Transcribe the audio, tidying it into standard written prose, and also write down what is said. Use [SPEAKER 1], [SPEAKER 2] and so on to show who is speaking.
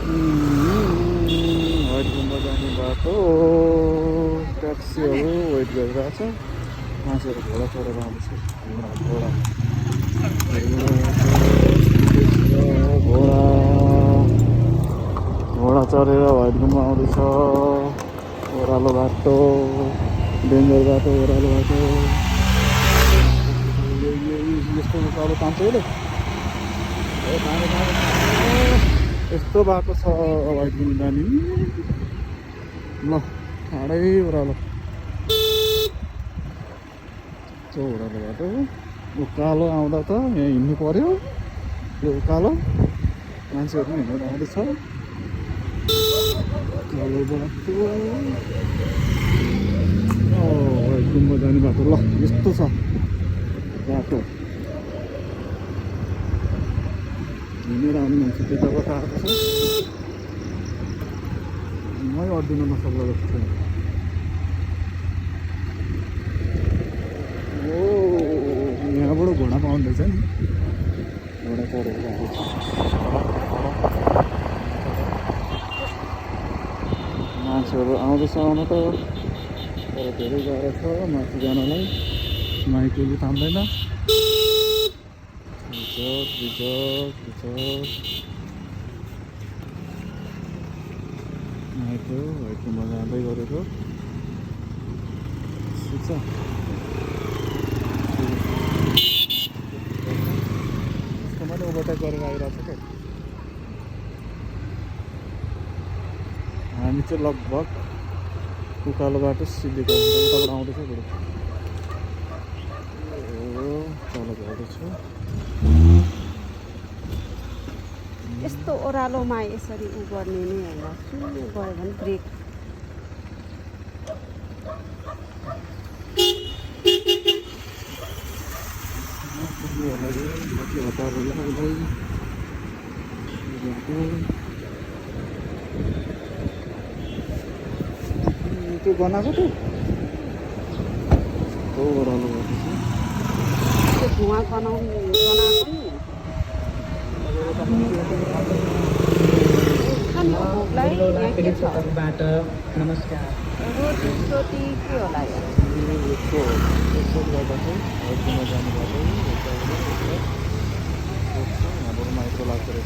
[SPEAKER 1] white गुम्बा जाने बाटो ट्याक्सीहरू वेट गरिरहेको छ मान्छेहरू घोडा चढेर आउँदैछ घोडा घोडा घोडा चढेर वाइट गुम्बा आउँदैछ ओह्रालो बाटो डेन्जर बाटो ओह्रालो बाटो यस्तो उकालो तान्छ अहिले यस्तो बाटो छ वाइट गुम्बा जाने ल ठाडै ओह्रालो यस्तो ओह्रालो बाटो उकालो आउँदा त यहाँ हिँड्नु पर्यो यो उकालो मान्छेहरू पनि हिँडेर आउँदैछ उकालो बाटो वाइट गुम्बा जाने बाटो ल यस्तो छ बाटो हिँडेर आउने मान्छे त्यताबाट आएको छ मै अड्डिन नसक्ला जस्तो ओ यहाँबाट घोडा पाउँदैछ नि घोडा चढेर आएको छ मान्छेहरू आउँदैछ आउन त तर धेरै गाह्रो छ माथि जानलाई माइकले तान्दैन माइक वाइट गुम्बा जाँदै गरेको ठिक छ मैले ओभरटेक गरेर आइरहेको छ क्या हामी चाहिँ लगभग उकालो बाटो सिधै उताबाट आउँदैछ बरु तल झर्दैछ
[SPEAKER 2] यस्तो ओह्रालोमा यसरी उ गर्ने नै होला सुरु गयो भने ब्रेक
[SPEAKER 1] त्यो बनाएको त्यो ओह्रालो बाटो छ
[SPEAKER 2] त्यो धुवा बनाएको नि खानु भोकलाई यहाँ के छ
[SPEAKER 3] नमस्कार
[SPEAKER 2] रोटी सोटी के होला यहाँ
[SPEAKER 1] यस्तो गर्दा चाहिँ वाइट गुम्बा जाने बाटो यहाँबाट माइक्रो लाग्दो रहेछ